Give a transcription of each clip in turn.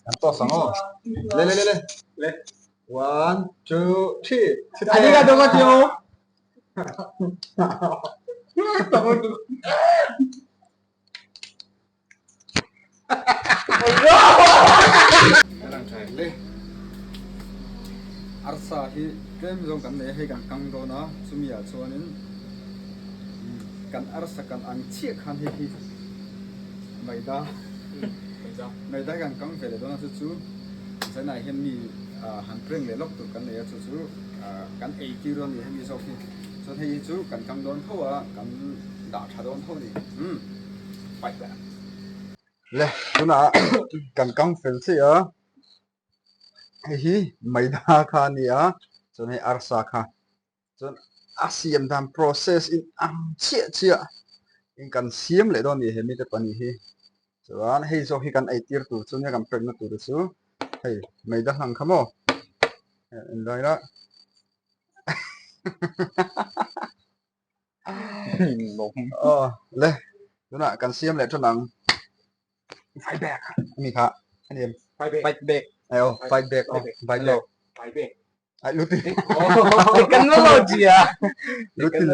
Kan toss ang aw. Le le le le. Le. One, two, three. Arigato gozaimasu. Le. Arsa hi tlem zawng kan nei a, hei kan kang dawn a, chumi ah chuanin kan arsa kan ang chiah khan hei hi maida maida hi kan kang ve leh dawn a, chu chu zainah hian mi han prank leh lawk tur kan nei a, chu chu kan ei tir dawn a ni hemi zawk hi, chuan hei hi chu kan kang dawn tho a, kan dah tha dawn tho a ni. Le tunah kan kang fel chiah a hei hi maida kha a ni a chuan hei arsa kha chuan a siam dan process in ang chiah chiah in kan siam leh dawn a ni he mite pahnih hi chuan hei zawk hi kan ei tir tur chu nia kan pek na tur chu hei maida hlang kha maw en lai la. Aw le tunah kan siam leh tan ang fight back ami kha ani em fight back ai aw fight back aw fight back fight back ai lutin technology a lutin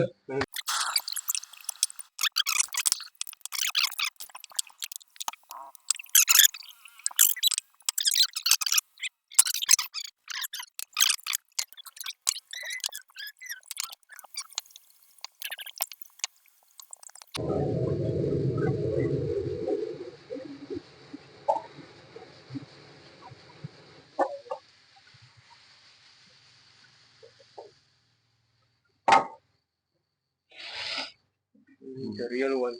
The real one.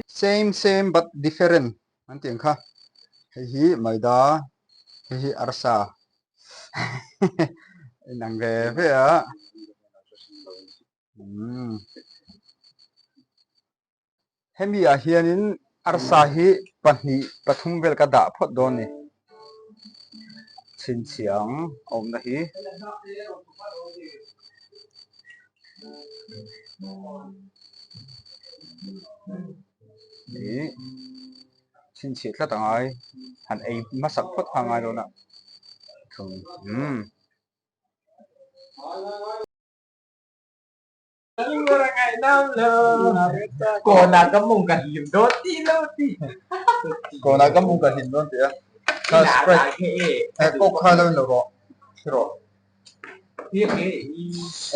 Same same but different an tih ang kha hei hi maida hei hi arsa inang ve ve a umm hemi ah hianin arsa hi pahnih pathum vel ka dah phawt dawn a ni chhinchhiang a awmna hi. Ih chhinchhiah tlat a ngai han ei hmasak phawt kha a ngai dawn a umm. Kawnah ka mawng ka hlim dawn tih lo ti. Kawnah ka mawng ka hlim dawn tih a. Kha Sprite eh coke kha lo in lo rawh thi rawh.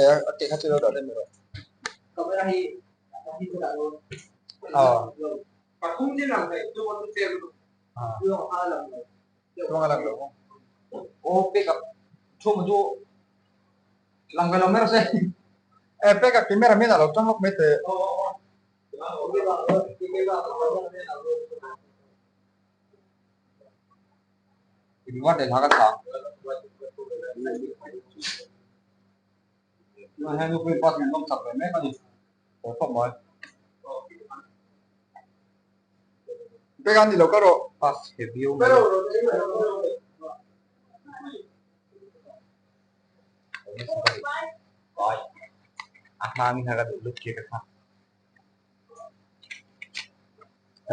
Eh a ke kha chu lo dah daih mai rawh. Aw. Tluang a lang lo maw? Eh pek a camera man a lo tang lawk mai teh. Pek a ni lo ka rawh.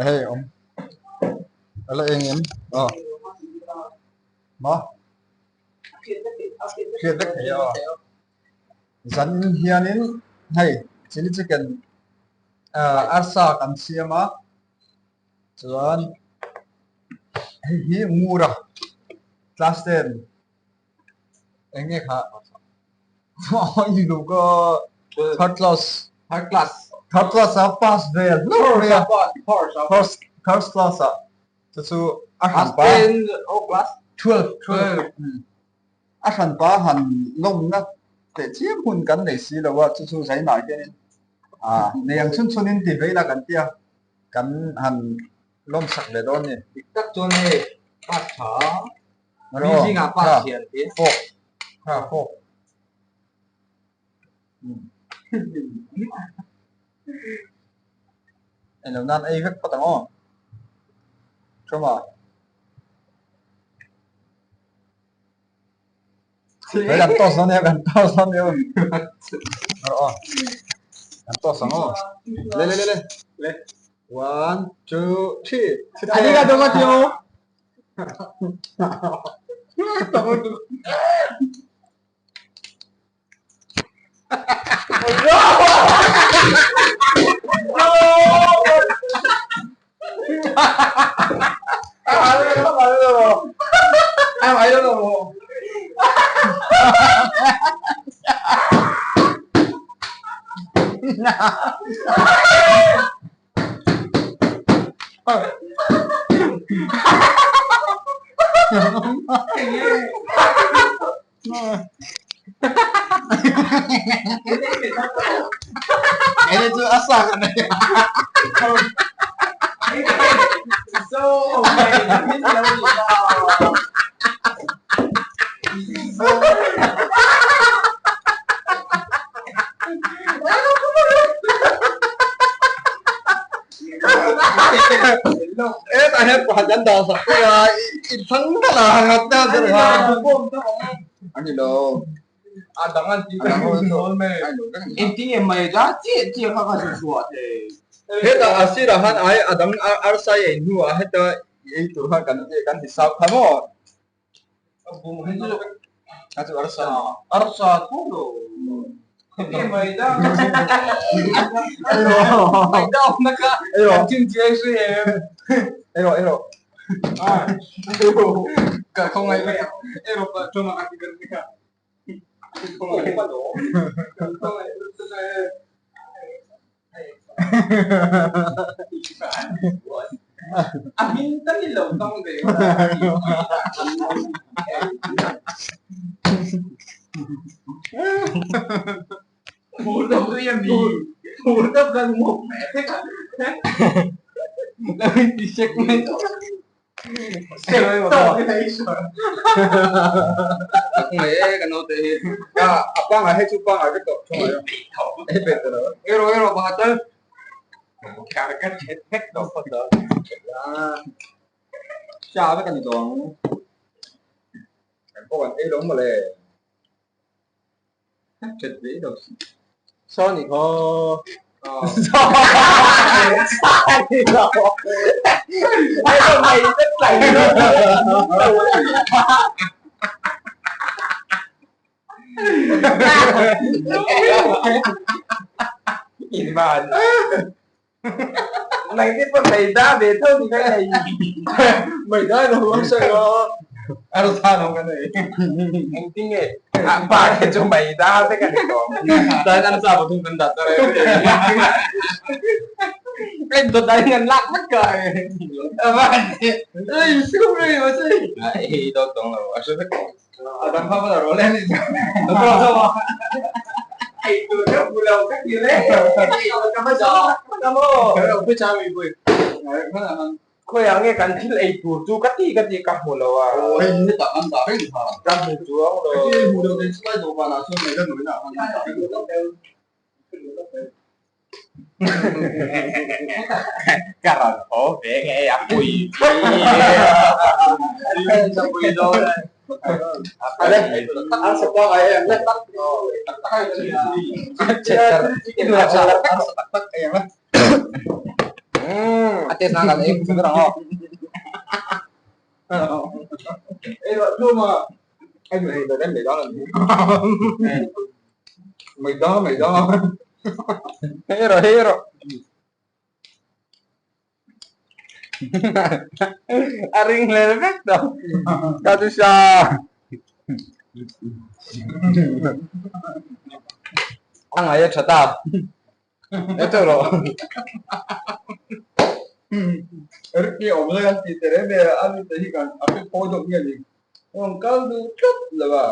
Hei awm a la eng em aw maw hriat vek thei a aw zan hianin hei chilli chicken ah arsa kan siam a chuan hei hi ngur a class ten Eng nge kha? I lu ka third class. Third class. Third class a pass ve hlauh mai a. First third class ah chu chu a hran pa. Class 12 12. A hran pa han lawmna teh chiam hun kan nei si lo a chu chu zainah hianin ah nei ang chhun chhunin ti ve ila kan tia kan han lawm sak ve dawn a ni. Dik tak chuan hei pass tha Mi zingah pa thian te. Fork. Kha fork. Eng lo nan ei vek phawt ang aw. Thuma. Hei kan toss dawn nia, kan toss dawn nia. Rawh aw. Kan toss ang aw. Le le le le. Le. One, two, three. Arigatou gozaimasu. Hei chu a sa kan nei. E tah hian pakhat kan dah sak pawh a i thlang khalh a ngat ta ber kha a ni lo a dang an ti hetah a sirah khan ai a dang arsa i ei hnuah heta i ei tur khan kan kan hisap kha maw a chu arsa arsa thu lo Ei rawh ei rawh A pangngai hei chu pangngai vek tawh thung a hei bet lo ei rawh ei rawh pakhat tal cha vek a ni tawh ang kan pawh kan ei lo mawle that ve lo si saw ni khaw Khawiah nge kan thil ei tur chu ka ti ka ti ka hmu lo a. Ka hmu chuang lo. Ka rawn haw ve ngei a pui A test na kan ei hmu ber ang aw. Hei rawh hei rawh. A ring hlel vek tawh. Ka chu sa. A ngaih a tha ta. E tawh rawh. Ricky awm lai an tih tel em em a, ani te hi kan a hre phawi deuh nge ni. Rawn kal duh tlat lo a.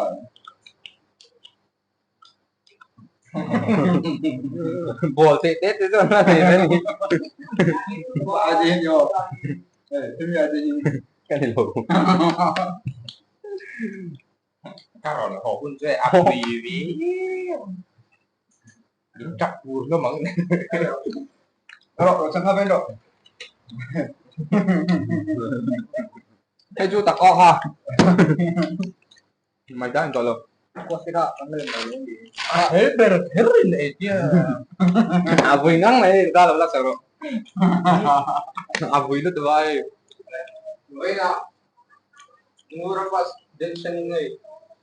Ball theih te te chuan a nei reng. A ti hi ni aw. Hei, hemi a ti hi. Ka ni lo. Ka rawn haw hun chu a pui viau. In tap pur hlawm ang. Rawh, rawh chang kha veng rawh. Hei chu tak awk ha. Mai dan tawh lo. A her ber kher in ei tia. A vui ngang mai ta lo lak sak rawh. A vui lutuk a hei. Vawiinah Ngura bus junction in hei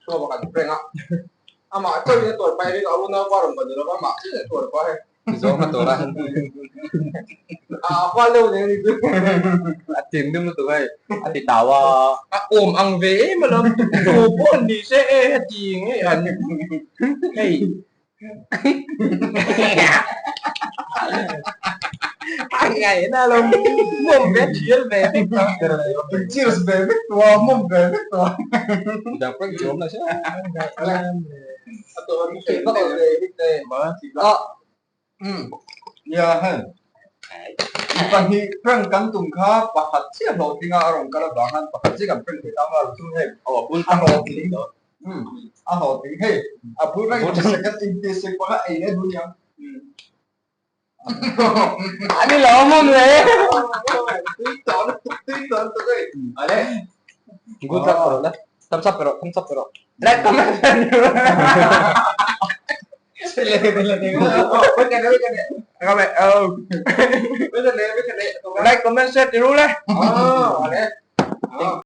chhuak a kan prank a. Amah chauhin a tuar pai ring a, a unaupa rawn ban lova amah chauhin a tuar pai. Zawng a tuar a. A fal deuh nen ni chu. A thinrim lutuk hei. A ti tau a. A awm ang ve em alawm. Tu pawh ni se e heti ngei an hei. A ngaihna lo mawm ve thial ve vek ta. Cheers ve vek tawh a, mawm ve vek tawh a. Midang prank chu awm lo se. A tawh a thei vak lo ve vek te. A nia hei. Pahnih prank kan tum kha pakhat chiah hlawhtling a a rawn kal avang khan pakhat chiah kan prank thei ta a, chu hei a hlawhtling. A hlawhtling hei a bul reng in second in ti sek pawh kha ei leh duh niang. Ani lo mun le. Tui tawh lutuk tui tawh lutuk hei. Ale. Good luck pero la. Thumbs up pero thumbs up pero. Like comment. Like comment share ti ru le. Ale.